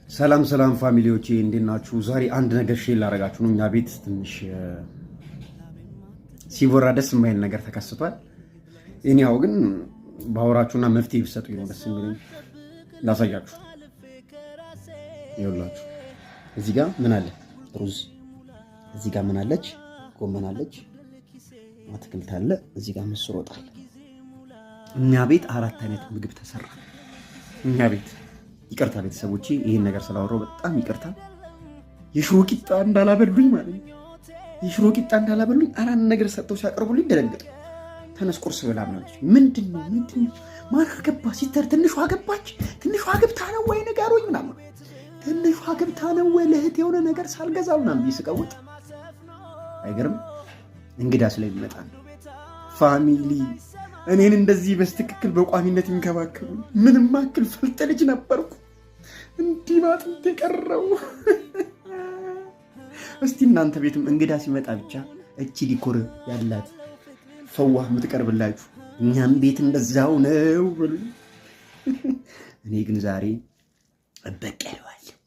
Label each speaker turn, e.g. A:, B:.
A: ሰላም ሰላም family ዎቼ፣ እንዴት ናችሁ? ዛሬ አንድ ነገር share ላደርጋችሁ ነው። እኛ ቤት ትንሽ ሲወራ ደስ የማይል ነገር ተከስቷል። እኔ ያው ግን ባወራችሁና መፍትሄ ብትሰጡኝ ነው ደስ የሚለኝ። ላሳያችሁ። ይኸውላችሁ እዚህ ጋር ምን አለ? ሩዝ። እዚህ ጋር ምን አለች? ጎመን አለች፣ አትክልት አለ። እዚህ ጋር ምስር ወጥ አለ። እኛ ቤት አራት አይነት ምግብ ተሰራ። እኛ ቤት፣ ይቅርታ ቤተሰቦቼ፣ ይህን ነገር ስላወራው በጣም ይቅርታ። የሽሮ ቂጣ እንዳላበሉኝ ማለት ነው። የሽሮ ቂጣ እንዳላበሉኝ አራት ነገር ሰጥተው ሲያቀርቡልኝ ደነገጥኩ። ተነስ ቁርስ ብላ ምናምን። ምንድን ነው? ምንድን ነው? ማን አገባ ሲተር ትንሿ ገባች። ትንሿ ገብታ ነው ወይ ንገሩኝ ምናምን። ትንሿ ገብታ ነው ወይ ለእህት የሆነ ነገር ሳልገዛ ምናምን ብዬ ስቀውጥ፣ አይገርም፣ እንግዳ ስለሚመጣ ነው። Family፣ እኔን እንደዚህ በስትክክል በቋሚነት የሚንከባከቡ ምንም አክል ፍልጥ ልጅ ነበርኩ። እንዲህ ማጥንት የቀረው። እስቲ እናንተ ቤትም እንግዳ ሲመጣ ብቻ እቺ decor ያላት ፈዋህ የምትቀርብላችሁ እኛም ቤት እንደዛው ነው በሉ። እኔ ግን ዛሬ እበቀለዋለሁ።